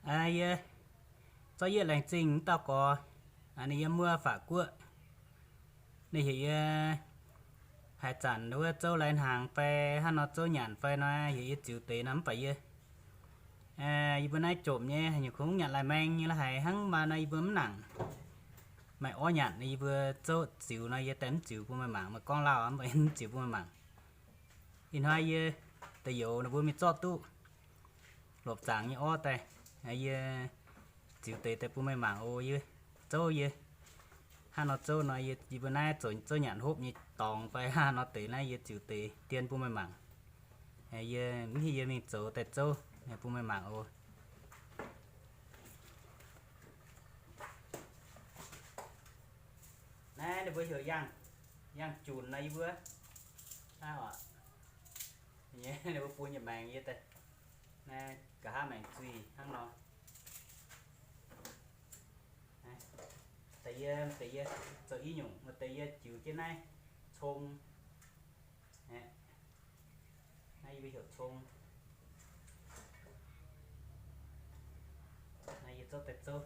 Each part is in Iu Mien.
Yie zorqv yietv laengz zingh wuov dauh gorx, ninh yiem wuov Faqv Guoqv. Ninh heuc yie haaix zanc wuov zouv lai-hnaangx fai hnangv nor zouv nyanc fai nor, heuc yie ziux deix nor mv baac yie, yie mbuo naaiv jomc nyei, haaix nyungc kungx nyanc lai-maeng nyei la'haic hnangv. Maaih nor yie mbuo mv nangc, maaih orv nyanc nor yie mbuo zouv ziux nor yie daaih mv ziux bun meih mangc. Maaih gorngv lauh mv baac mv ziux bun meih mangc. Ih hnoi yie da'youz ninh mbuo mingh zorqv duqv lopc zaangc nyei orv daaih, yie ziux deix daaih bun meih mangc oc. Yie zouv yie hnangv nor zouv nor, yie mbuo naaiv zoux zouv nyanc hopv nyei dorngx fai hnangv nor deix naaiv yie ziux deix dien bun meih mangc. Yie mv hiuv yie mingh zoux daaih zouv bun meih mangc oc. Naaiv ninh mbuo heuc yangh, yangh junc nor yie mbuo, naaiv oc, ninh mbuo bun yietc maengc yie daaih, naaiv nqa'haav maengc zuih hnangv nor. Deix yie, deix yie zoux i nyungc, maaih deix yie jiux jienv naaiv cong. Naaiv yie mbuo heuc cong. Naaiv yie zouv daaih zouv.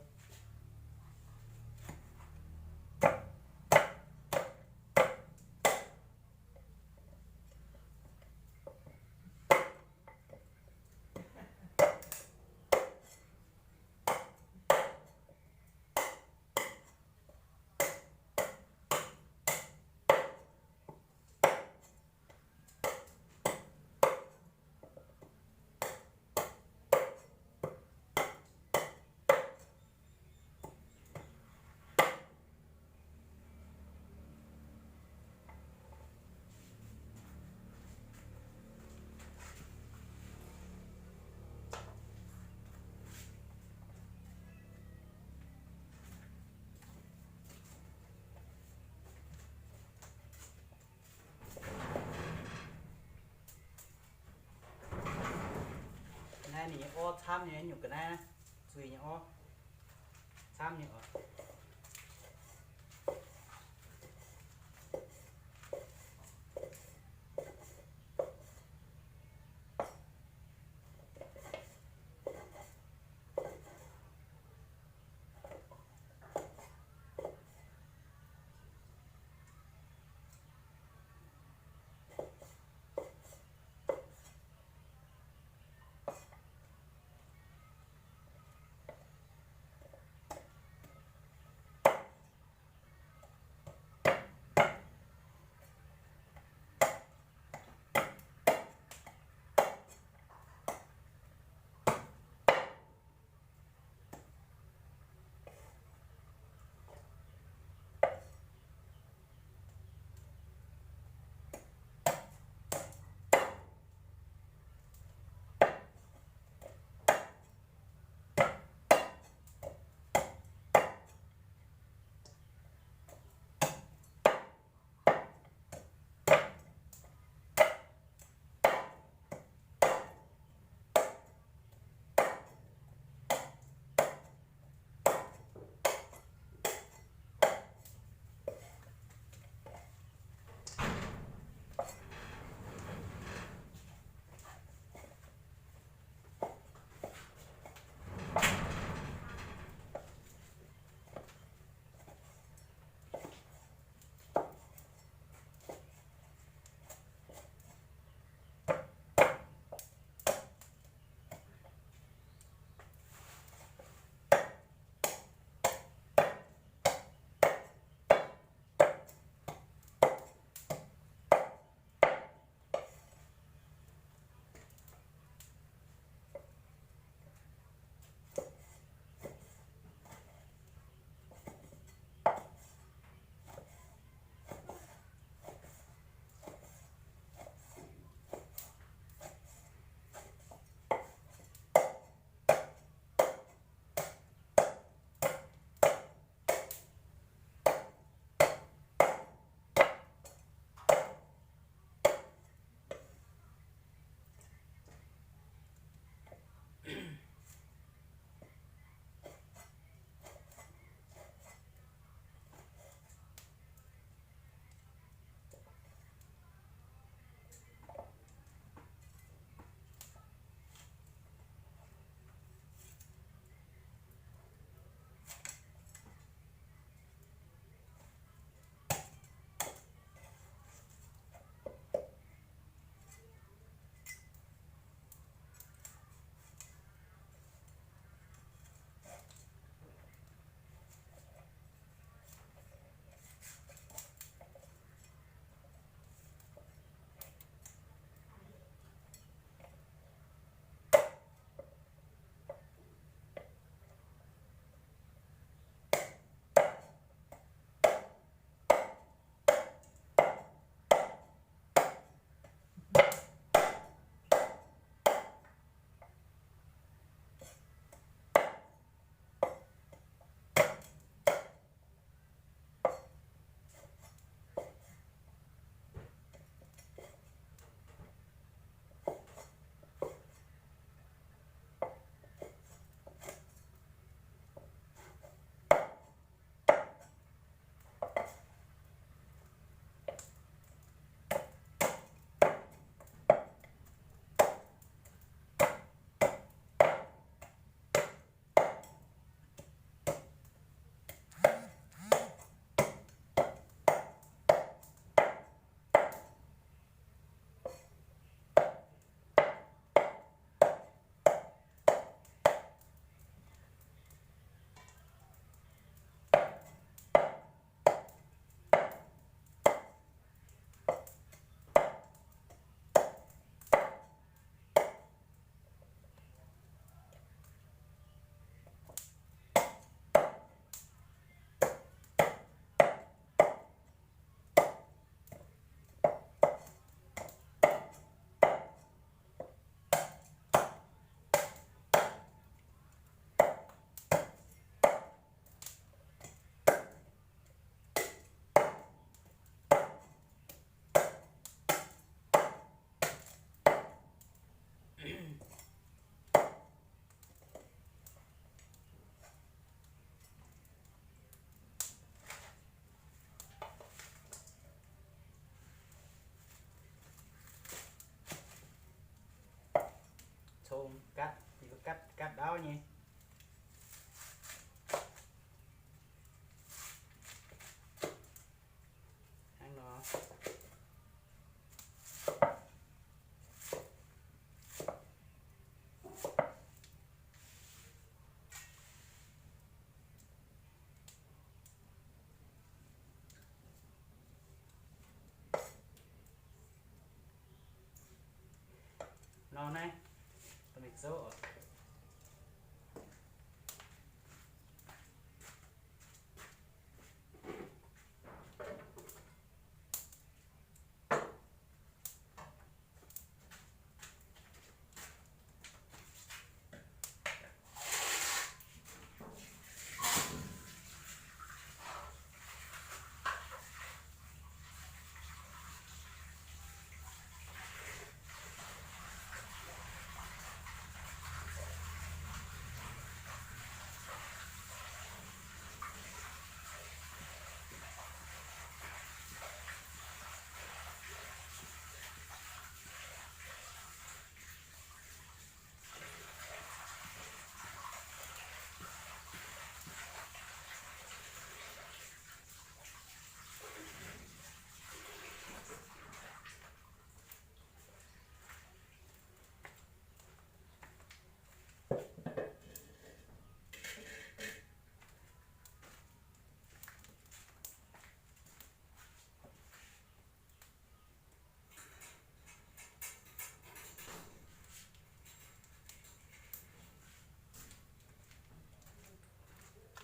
Naaiv ninh nyei orv camv nyei, nyungc ga'naaiv zuih nyei orv camv nyei oc. Gatv, gatv ndauv nyei. Hnangv nor. Nor naaiv, da'mingh zouv oc.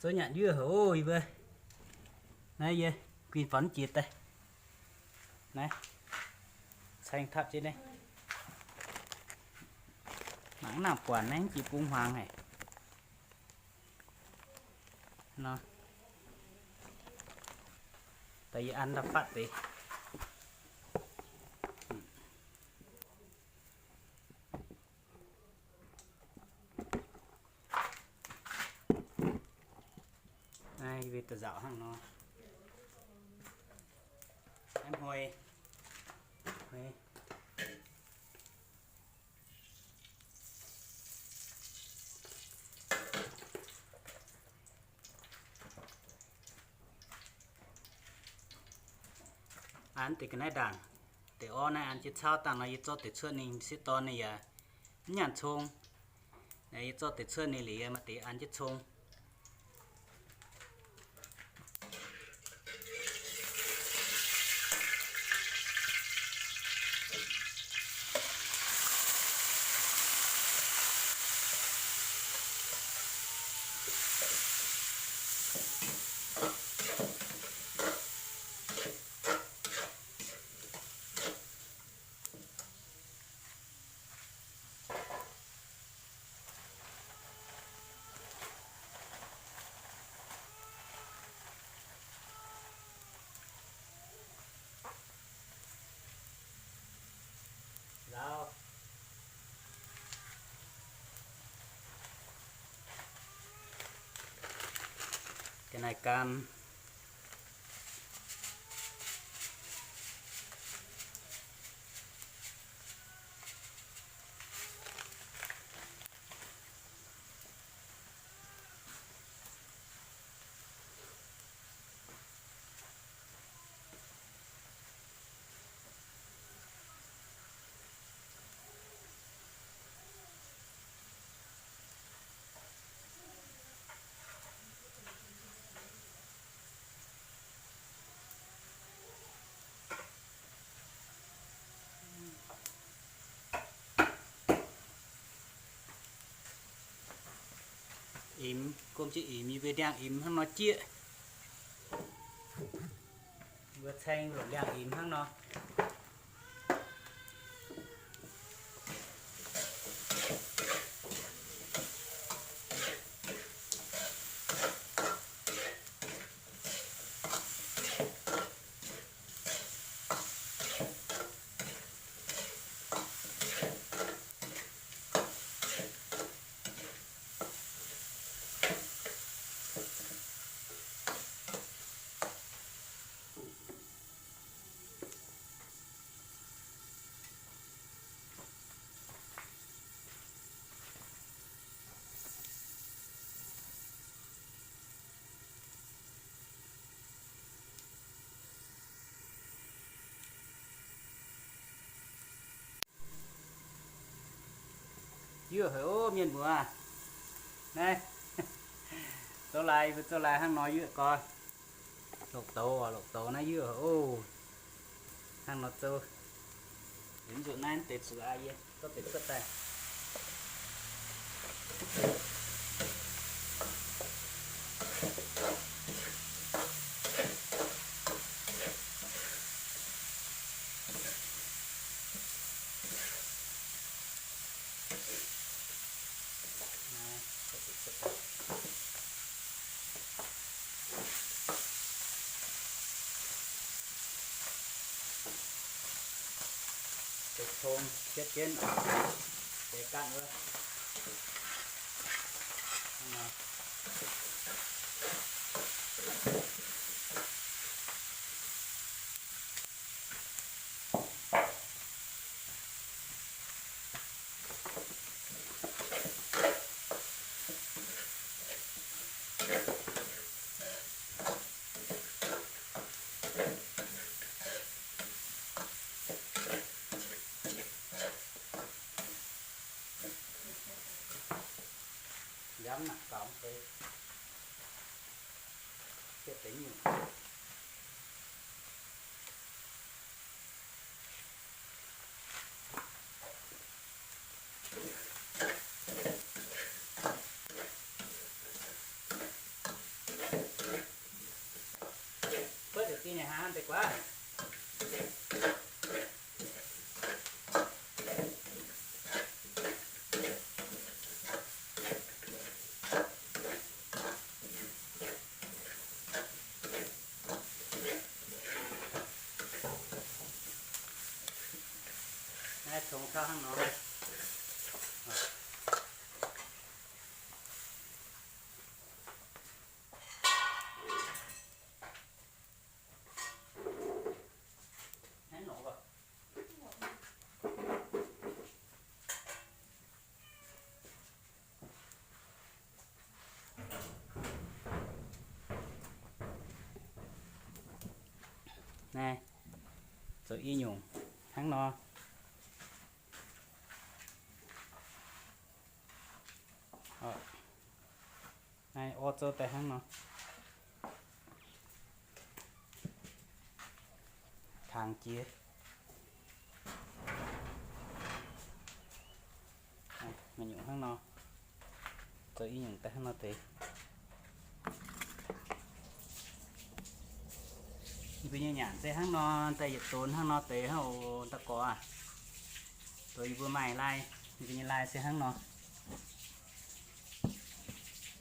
Zouv nyanc njuov haic oc yie mbuo. Naaiv yie guinh faaux jiex daaih. Naaiv, caeng tapv jienv naaiv. Mangc naaiv buonc naaiv jiex bung hmuangx haic. Nor, daaih yie an daaih fatv deix. Naaiv yie mbuo daaih nzaaux hnangv nor. Naaiv hnoi, hnoi. An deix ga'naaiv ndaangc, deix orv naaiv an jienv cauv dangh nor, yie zorqv deix cuotv ninh sieqv dorn ninh yaac mv nyanc cong. Yie zorqv deix cuotv ninh liuz yie maaih deix an jienv cong. Lauh. Ga'naaiv gaam. Imx, gomh jienv imx, yie mbuo ndiangx-imx hnangv nor jieqv. Mbuo caeng longc ndiangx-imx hnangv nor. Yuoqv haic oc mienh muoz. Naaiv, zouv lai, mbuo zouv lai hnangv nor yuoqv gorx. Longc douz oc, longc douz naaiv yuoqv haic oc. Hnangv nor zouv. Liuz nzunc naaiv deix zuqc aqv, yie zorqv deix cuotv daaih. Deix cong hietv jienv, deix ganh wuov. Njamv nangc gaux deix, hietv deix nyungc. Buov ziepc dinh nyei hnangv deix guaav. Naaiv cong taux hnangv nor. Naaiv, zoux i nyungc hnangv nor. Naaiv orv zouv daaih hnangv nor. Kangx jiex. Maaih nyungc hnangv nor. Zoux i nyungc daaih hnangv nor deix. Yie mbuo nyei nyanc se hnangv nor, daaih yietc donx hnangv nor deix hnangv oc, da'gorx aac. Dongh yie mbuo maaih lai, yie mbuo nyei lai se hnangv nor.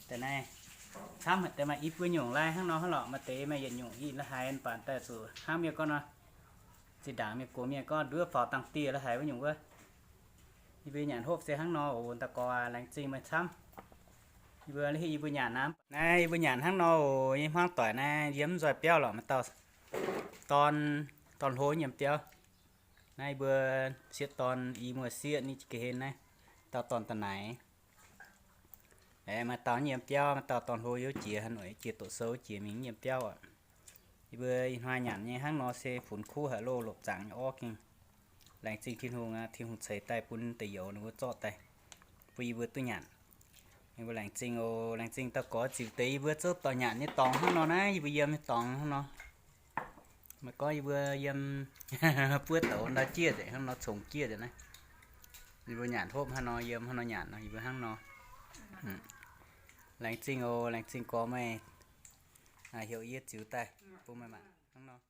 Da'naaiv camv haic deix, maaih i buo nyungc lai hnangv nor hnangv lorqc, maaih deix maaih yietc nyungc i la'haiz mv baac daaih zuqc hnangv mienh gorngv nor, zinh ndaangc mienh gox mienh gorngv nduov faaux dangh dieh la'haiz wuov nyungc wuov. Yie mbuo nyanc hopv se hnangv nor oc, da'gorx aac, laengz zingh meih camv. Yie mbuo, yie mbuo nyanc naaiv, naaiv yie mbuo nyanc hnangv nor oc, nyei hmuangv doic naaiv yiem mv nzoih biauv lorqc, maaih dauh dorn, dorn-hlo yiem biauv. Naaiv yie mbuo sieqv dorn i muoz-sieqv ni ga'hlen naaiv, dauh dorn da'naaic. Aeqv, maaih dauh yiem biauv, maaih dauh dorn-hlo yiem jiex, haaix noic jiex doqc sou jiex mingh yiem biauv oc. Yie mbuo ih hnoi nyanc nyei hnangv nor se funx kuv haic loh, lopc zaangc nyei orv gengh. Laengz zingh Tin-Hungh aqv, Tin-Hungh ceix daaih bun deix youz ninh mbuo zorqv daaih bun yie mbuo duqv nyanc. Ninh mbuo laengz zingh oc, laengz zingh da'gorx ziux deix yie mbuo zouv doic nyanc nyei dorngx hnangv nor naaiv, yie mbuo yiem nyei dorngx hnangv nor. Maiv gorngv yie mbuo yiem buov douz ndau jieqv nzengc hnangv nor, congx jieqv nzengc naaiv. Yie mbuo nyanc hopv hnangv nor, yiem hnangv nor nyanc nor, yie mbuo hnangv nor. Laengz zingh oc, laengz zingh gorx meih heuc yie ziux daaih bun meih mangc hnangv nor.